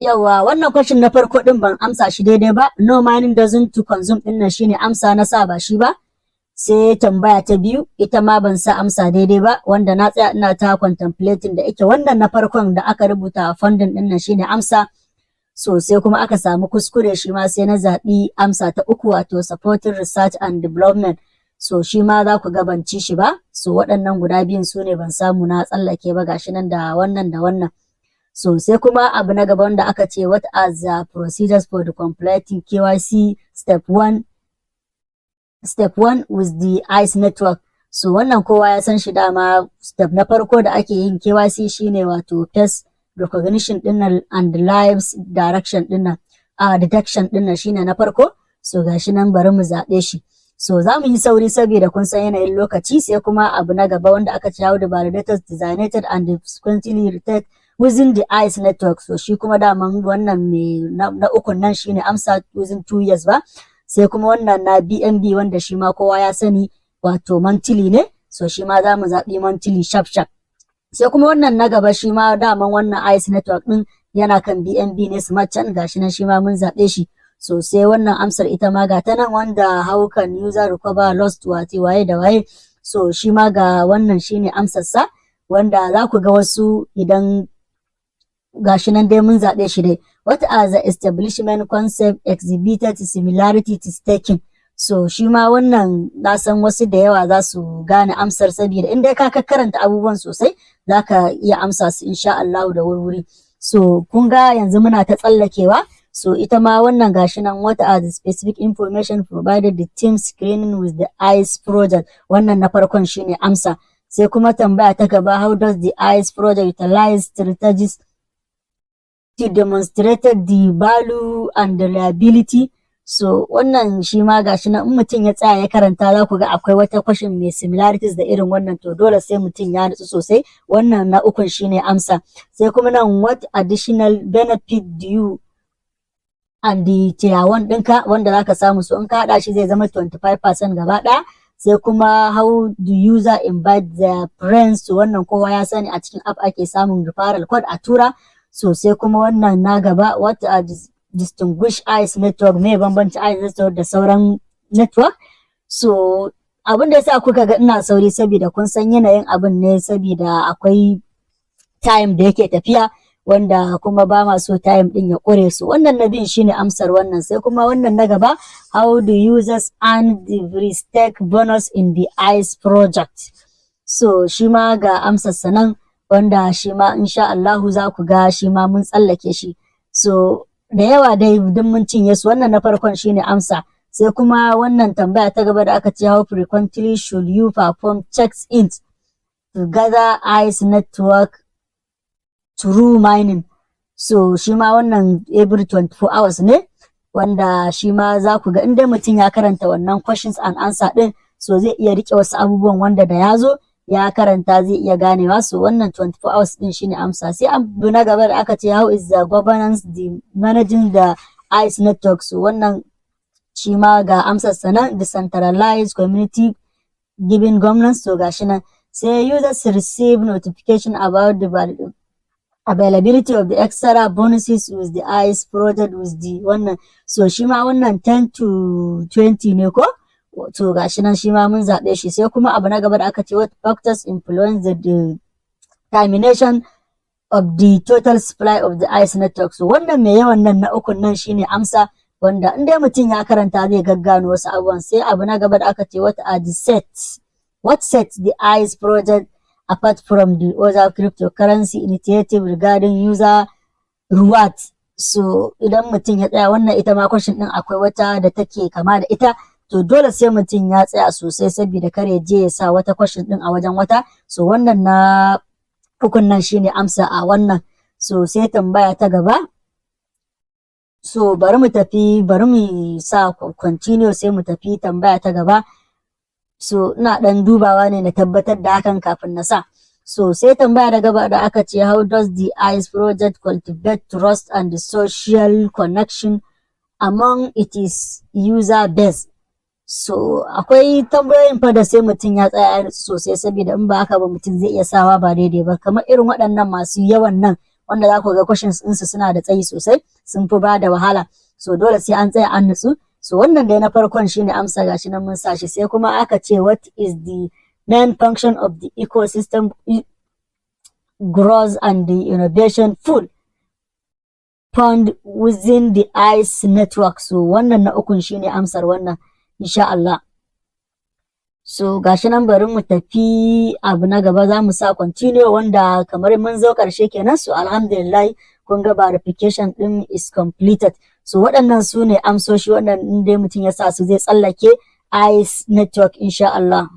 Yawa, wannan question na farko din ban amsa shi daidai ba. "No, mining doesn't to consume" din nan shine amsa, na sa ba shi ba. Sai tambaya ta biyu, ita ma ban sa amsa daidai ba, wanda na tsaya ina ta contemplating da ita. Wannan na farkon da aka rubuta "funding" din nan shine amsa. So sai kuma aka samu kuskure shi ma, sai na zaɓi amsa ta uku, wato "supporting research and development". So shi ma za ku ga ban ci shi ba. So waɗannan guda biyun su ne ban samu na tsallake ba, gashi nan da wannan da wannan. So sai kuma abu na gaba wanda aka ce, "What are the procedures for the completing KYC step one with the ICE network?" So wannan kowa ya san shi dama. Step na farko da ake yin KYC shine wato face recognition dinnan and liveness direction dinnan, a detection dinnan shine na farko. So gashi nan, bari mu zaɓe shi. So za mu yi sauri saboda kun san yanayin lokaci. Sai kuma abu na gaba wanda aka ce, "How the validators designated and subsequently rotate within the ICE network?" So shi kuma daman wannan mai na ukun nan shine amsa, within 2 years ba. Sai kuma wannan na BNB, wanda shi ma kowa ya sani, wato monthly ne. So shi ma za mu zaɓi monthly sharp sharp. Sai kuma wannan na gaba, shi ma daman wannan ICE network din yana kan BNB ne, smart chain. Gashi nan, shi ma mun zaɓe shi. So sai wannan amsar, ita ma ga ta nan, wanda "How can user recover lost" wace waye da waye. So shi ma ga wannan shine amsar sa, wanda za ku ga wasu idan gashi nan dai mun zaɓe shi dai. "What are the establishment concept exhibited similarity to staking?" So shi ma wannan na san wasu da yawa za su gane amsar, saboda in dai ka karanta abubuwan sosai, za ka iya amsa su insha Allah da wurwuri. So kun ga yanzu muna ta tsallakewa. So ita ma wannan gashi nan, "What are the specific information provided the team screening with the ICE project?" Wannan na farkon shine amsa. Sai kuma tambaya ta gaba, "How does the ICE project utilize strategies to demonstrate the value and the reliability?" So wannan shi ma gashi nan, in mutum ya tsaya ya karanta, za ku ga akwai wata question mai similarities da irin wannan. To dole sai mutum ya nutsu sosai. Wannan na ukun shine amsa. Sai kuma nan, "What additional benefit do you and the tier 1 ɗinka wanda zaka samu?" So in ka haɗa shi zai zama 25% gaba ɗaya. Sai kuma "How do user invite their friends?" To wannan kowa ya sani, a cikin app ake samun referral code a tura. So sai kuma wannan na gaba, "What are distinguish ICE network?" Me bambanci ICE network da sauran network? So abin da yasa kuka ga ina sauri, saboda kun san yanayin abin ne, saboda akwai time da yake tafiya, wanda kuma ba ma so time din ya ƙure su. Wannan na biyun shine amsar wannan. Sai kuma wannan na gaba, "How do users earn the pre-stake bonus in the ICE project?" So shi ma ga amsar sa nan, wanda shi ma insha Allahu za ku ga shi ma mun tsallake shi. So da yawa dai duk mun cinye su. Wannan na farkon shine amsa. Sai kuma wannan tambaya ta gaba da aka ce, "How frequently should you perform checks in to gather ICE network through mining?" So shi ma wannan every 24 hours ne, wanda shi ma za ku ga in dai mutum ya karanta wannan questions and answer din, so zai iya rike wasu abubuwan wanda da ya zo ya karanta zai iya ganewa. So wannan 24 hours din shine amsa. Sai abu na gaba da aka ce, "How is the governance the managing the ICE network?" So wannan shi ma ga amsar sa nan, decentralized community giving governance. So gashi nan. Sai "Users receive notification about the availability of the extra bonuses with the ICE project with the" wannan. So shi ma wannan 10 to 20 ne ko? To gashi nan, shi ma mun zaɓe shi. Sai kuma abu na gaba da aka ce, "What factors influence the determination of the total supply of the ICE network?" So wannan mai yawan nan na ukun nan shine amsa, wanda in dai mutum ya karanta zai gaggano wasu abubuwan. Sai abu na gaba da aka ce, What sets the ICE project apart from the other cryptocurrency initiative regarding user reward?" So idan mutum ya tsaya, wannan ita ma question din akwai wata da take kama da ita. To dole sai mutum ya tsaya sosai, saboda kar ya je ya sa wata question din a wajen wata. So wannan na ukun nan shine amsa a wannan. So sai tambaya ta gaba. So bari mu tafi, bari mu sa continue, sai mu tafi tambaya ta gaba. So ina dan dubawa ne na tabbatar da hakan kafin na sa. So sai tambaya da gaba da aka ce, "How does the ICE project cultivate trust and the social connection among its user base?" So akwai tambayoyin fa da sai mutum ya tsaya ya nutsu sosai, saboda in ba haka ba mutum zai iya sawa ba daidai ba, kamar irin waɗannan masu yawan nan. wanda za ku ga questions ɗinsu suna da tsayi sosai, sun fi ba da wahala. So dole sai an tsaya an nutsu. So wannan dai na farkon shine amsa, gashi nan mun sa shi. Sai kuma aka ce, "What is the main function of the ecosystem growth and the innovation pool fund within the ICE network?" So wannan na ukun shine amsar wannan, insha Allah. So gashi nan, bari mu tafi abu na gaba. Za mu sa continue, wanda kamar mun zo karshe kenan. So alhamdulillah, kun ga verification din is completed. So waɗannan su ne amsoshi, waɗannan in dai mutum ya sa su zai tsallake ICE network, insha Allah.